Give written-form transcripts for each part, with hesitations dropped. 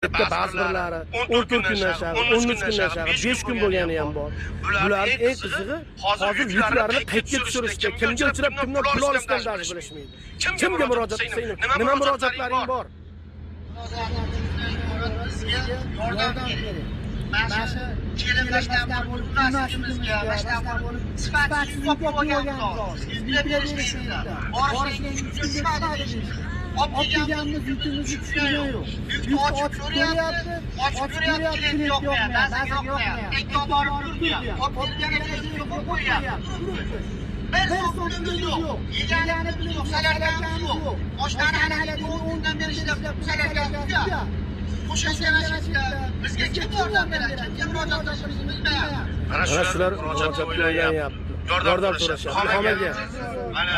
Bitta ba'zi birlari 14 kundan shag'i, 13 kundan shag'i, 5 kun bo'lgani ham bor. Bularni eng qizig'i, hozir yuklarni qayerga tushirishga, kimga uchrab, kimdan pul olishdan даже bilishmaydi. Kimga murojaat qilsa, nima murojaatlaring bor? Bizga yordam kerak. Mana shu kelinlashdan bo'lib, kunmasimizga, mana bo'lib, sifatsiz yuk olib qo'yganmiz hozir. Bizga berishmaydi. Borishdan uchun sifat berishmaydi. Olib kelganmiz, yukimizni tushirgan yo'q. Yukni ochib ko'ryapti, ochib ko'ryapti, klient yoqmayapti, ba'zi yoqmayapti. Ikki borib turdi. Olib kelgan yo'q, qo'yyapti. Bir so'm pulimiz yo'q. Yegani pul yo'q, salarkamiz yo'q. Oshnani hali 10 kundan beri ishlab salarkamiz yo'q. Bizga kim yordam beradi? Kimga murojaat qilishimizni bilmayapmiz. Mana shular murojaat o'ylanyapti. Yordam so'rashyapti. Ilhom aka. Mana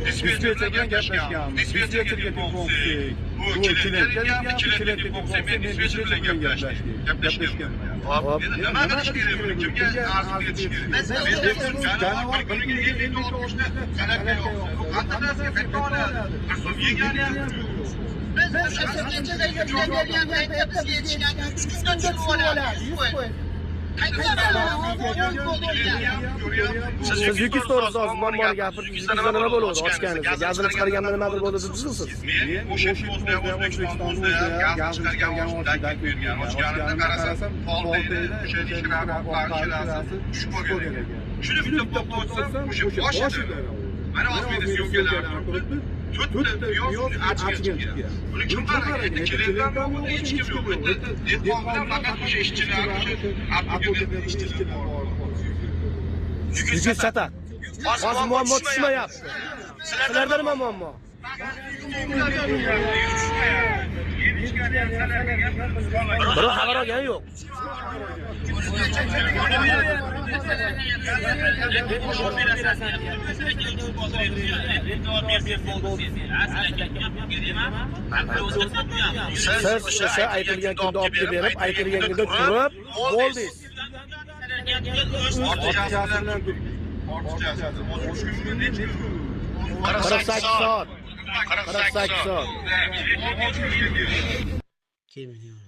dispetcher bilan gaplashganmiz. Dispetcherga telefon qilsak, bu klient kelyapti, klient telefon qilsak, men dispetcher bilan gaplashdik. Gaplashganman. Hop. Nima qilish kerak buni? Kimga arz berish kerak? Janavor bir kunga 50 ta 60 ta salarka yo'q. Bu qanday narsa qayerdan oladi? Bir so'm yegani ham yo'q. Biz o'sha dispetcherga bergan paytda bizga yetishgan 3 kunda tushirib oladi. 100%. Siz yukingiz to'g'risida hozir muammoni gapirdingiz. Yukingizda nima bo'ldi ochganingizda? Gazini chiqarganda nimadir bo'ldi deb tuzilsiz. Men o'sha o'zida O'zbekiston o'zida gaz chiqargan ochdan bergan. Ochganimda qarasam, foltayda o'sha shirasi tushib qolgan ekan. Shuni bitta qo'ysam, o'sha boshida. Mana hozir syomkalar turibdi. To'rtta piyoz achiga chiqqan. Buni kim qaragan? Endi klientlar yo'q, hech kim yo'q. Endi dehqon bilan faqat o'sha ishchilar, o'sha aptekada ishchilar bor. Yukingiz chataq. Hozir muammo tushmayapti. Sizlarda nima muammo? Birov xabar olgani yo'q. Siz o'sha aytilgan kunda olib kelib berib, aytilgan kunda turib, bo'ldingiz. Ortiqchasi bilan turdik. Ortiqchasi. Hozir 3 kun necha kun? 48 soat. 48 soat. Kelmadi.